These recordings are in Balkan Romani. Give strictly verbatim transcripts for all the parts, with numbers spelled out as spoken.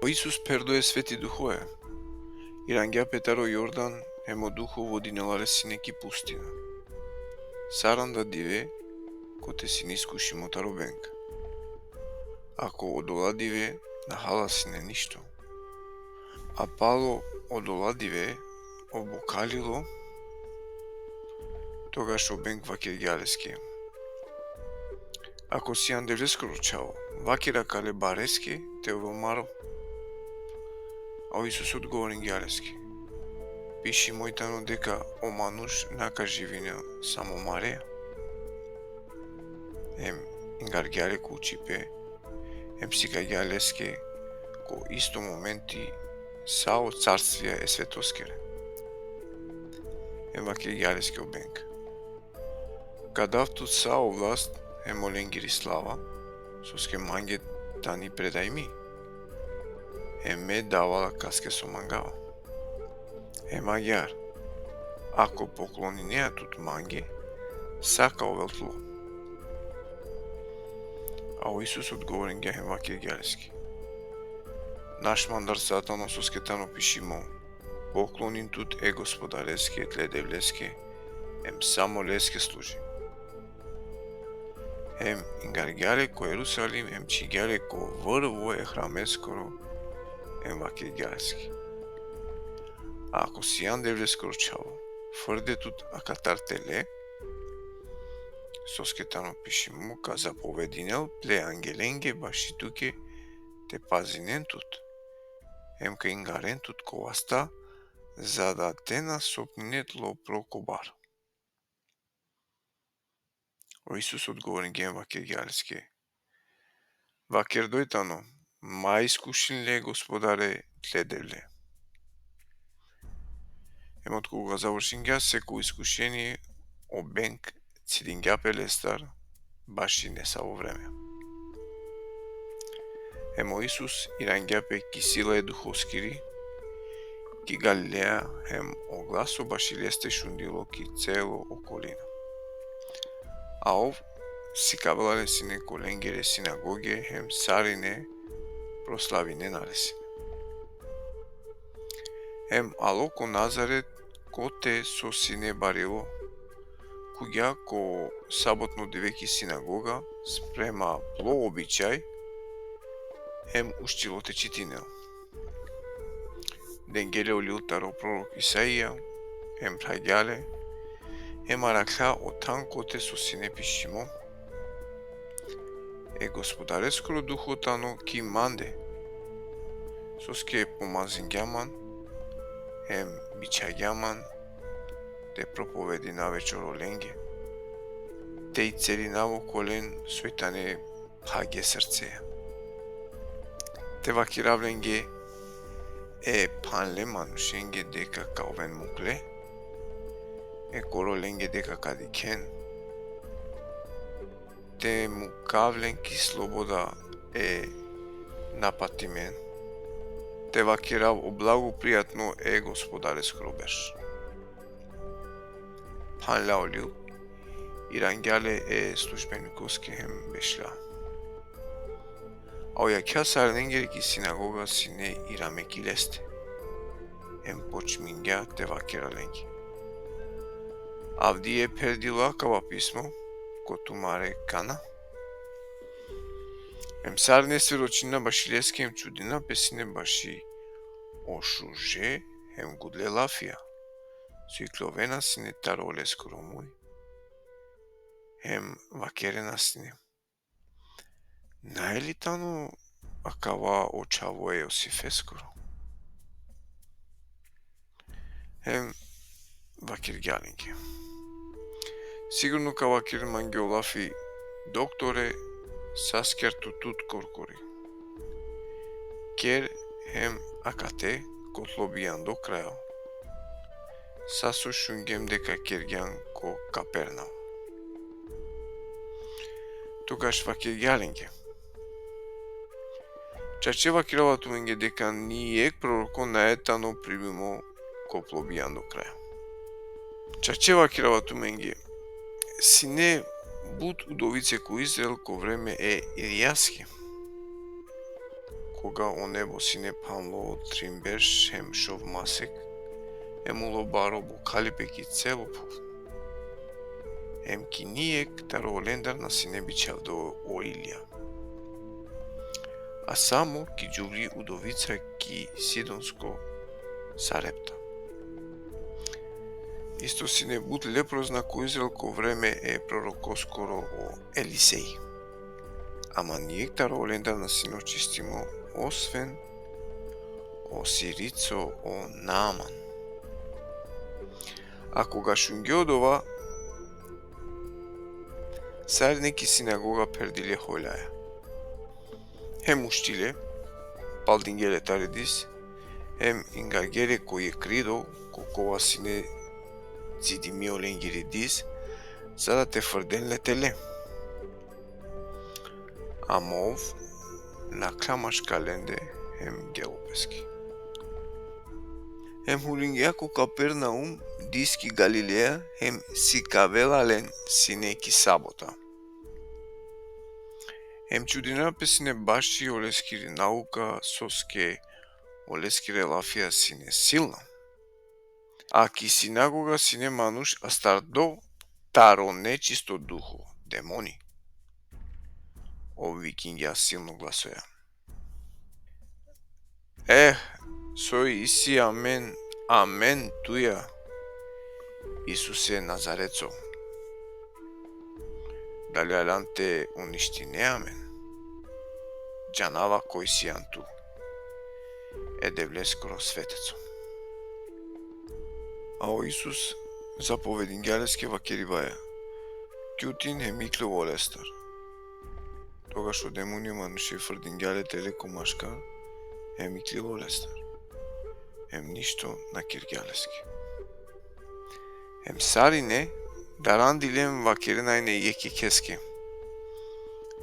Isus pherdo e Sveti Duhoja, irangja pe taro Jordan, hem o Duho vodinela le sine ki pustina. Saranda dive, kote sine iskušimo taro beng. A ko odola dive, na hala sine ništo. A palo odola dive, o bokalilo, togaš o beng vakergja leske: Ako sian Devleskoro čhavo, vaker akale bareske te ovel maro. A o Isus odgovoringja leske: Pišimo i tano deka o manuš na ka živinel samo mareja. Hem ingargja le ko učipe, hem sikagja leske ko isto momenti sa o carstvija e svetoskere. Hem vakergja leske o beng: Ka dav tut sa o vlast hem olengiri slava, soske mange tani predajmi. Hem me dava la kaske so mangava. Hem agjaar, ako pokloninea tut mange, sa ka ovel tlo. A o Isus odgovoringja hem vakergja leske: Naš mandar sa tano, soske tano pišimo: Poklonin tut e Gospodareske, tle Devleske, hem samo leske služi. Hem ingargja le ko Jerusalim, hem čhigja le ko vrvo e hrameskoro, hem vakergja leske: Ako sian Devleskoro čhavo, frde tut akatar tele, soske tano pišimo: Ka zapovedinel ple angelenge baši tuke te pazinen tut, hem ka ingaren tut ko vasta, za da te na sopnine tlo pro ko bar. O Isus odgovoringja hem vakergja leske: Vakerdoj tano, ma iskušin le Gospodare, tle Devle. Hem otkoga završingja seko iskušenie, o beng cidingja pe lestar baši nesavo vreme. Hem o Isus irangja pe ki sila e Duhoskiri ki Galileja, hem o glaso baši leste šundilo ki celo okolina. A ov sikavela le sine ko lengere sinagoge, hem sarine proslavinena le sine. Hem alo ko Nazaret, kote so sine barilo, khuvgja ko sabotno dive ki sinagoga, sprema plo običaj, hem uštilo te čitinel. Dengje le o lil taro prorok Isaija, hem phravgja le, hem arakhla o than kote so sine pišimo: E Gospodareskoro Duho tano ki mande, soske pomazingja man, hem bičhagja man te propovedinav e čorolenge, te icelinav okolen soj tane phage srcea, te vakerav lenge e phanle manušenge deka ka oven mukle, e korolenge deka ka dikhen, te mukav len ki sloboda e napatimen, te vakerav o blago prijatno e Gospodareskoro berš. Phanla o lil, irangja le e službenikoske hem bešla. A o jakha sarinengere ki sinagoga sine irame ki leste, hem počmingja te vakera lenge: Avdive pherdilo akava pismo ko tumare kana. Hem sarine svedočinena baši leske, hem čudina pe sine baši o šuže hem gudle lafija so iklovena sine taro leskoro muj, hem vakerena sine: Nae li tano akava o čhavo e Josifeskoro? Hem vakergja lenge: Sigurno ka vakeren mange o lafi: Doktore, saskjar tu tut korkori, ker hem akate ko tlo bijando krajo, sa so šungjem deka kergjan ko Kapernaum. Togaš vakergja lenge: Čače vakerava tumenge deka ni jekh proroko nae tano primimo ko tlo bijando krajo. Čače vakerava tumenge, sine but udovice ko Izrael ko vreme e Ilijaske, Koga o nebo sine phanlo trin berš hem šov masek, hem ulo baro bukhalipe ki celo phuv. Hem ki nijekh taro olendar na sine bičhavdo o ilja. A samo ki džuvli udovica ki Sidonsko Sarepta. Isto sine but leprozna ko Izrael ko vreme e prorokoskoro o Elisej. Ama nijekh taro olendar na sine očistimo, osven o sirico o Naaman. A koga šunge odova, sarine ki sinagoga pherdile hojlaja. Hem uštile, paldinge le tari dis, hem ingargje le ko jekh rido, ko kova sine cidimi olengiri dis, za da te frden le tele. Ama ov nakhla maškar lende hem gelo peski. Hem hulingja ko Kapernaum, dis ki Galileja, hem sikavela len sine ki sabota. Hem čudinena pe sine baši oleskiri nauka, soske oleskere lafija sine silna. A ki sinagoga sine manuš astardo taro nečisto duho, demoni. Ov vikingja silno glasoja: Eh, soj isi amen, amen tuja, Isuse Nazarecov? Dali aljan te uništine amen? Džanava koj sian tu, e Devleskoro sveteco. A o Isus zapovedingja leske vakeribaja: Kjutin hem ikljov olestar. Togaš o demoni o manuše frdingja le tele ko maškar, hem iklilo lestar. Hem ništo na kergja leske. Hem sarine darandile hem vakerena ine jekh jekheske: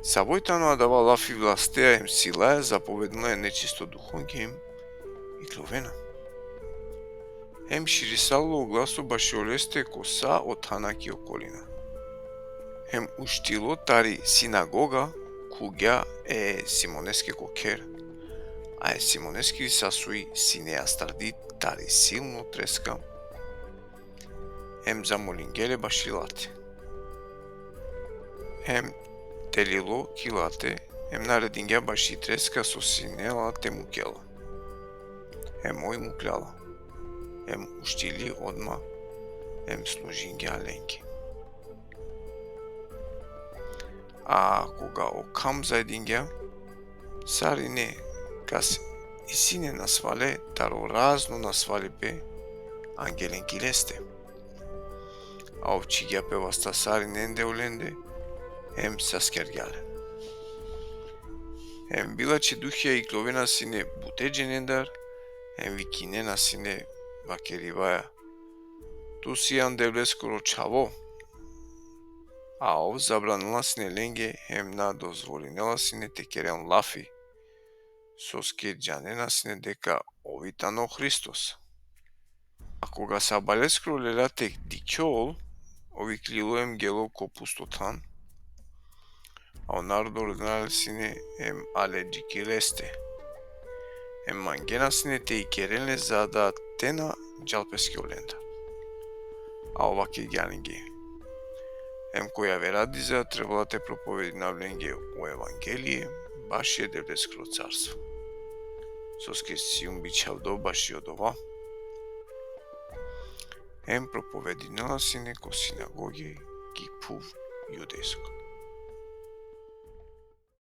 Savoj tano adava lafi vlasteja hem silaja, zapovedinela e nečisto duhonge hem iklovena? Hem širisalo o glaso baši oleste ko sa o thana ki okolina. Hem uštilo tari sinagoga, khuvgja e Simoneske ko kher. A e Simoneske sasuj sine astardi tari silno treska. Hem zamolingje le baši late. Hem telilo ki late, hem naredingja baši treska so sine la te mukel la. Hem oj muklja la. Hem uštili odma, hem služingja lenge. A koga o kham zajdingja, sarine kas isi ine nasvale taro razno nasvalipe, angje len ki leste. A ov čhigja pe vasta sarinende olende, hem saskergja len. Hem bilačhe duhija iklovena sine bute dženendar, hem vikinena sine vakeribaja: Tu sian Devleskoro Čhavo. A ov zabranela sine lenge, hem na dozvolinela sine te keren lafi, soske džanena sine deka ov i tano Hristos. A koga sabajleskoro lela te dikhjol, ov iklilo hem gelo ko pusto than. A o narodo rodena le sine hem ale dži ki leste. Hem mangena sine te ikeren le za da te na džal peske olendar. A ov vakergja lenge: Hem ko javera diza trebela te propovedinav lenge o evangelie baši e Devleskoro carstvo. Soske sium bičhavdo baši odova. Hem propovedinela sine ko sinagoge ki phuv judejsko.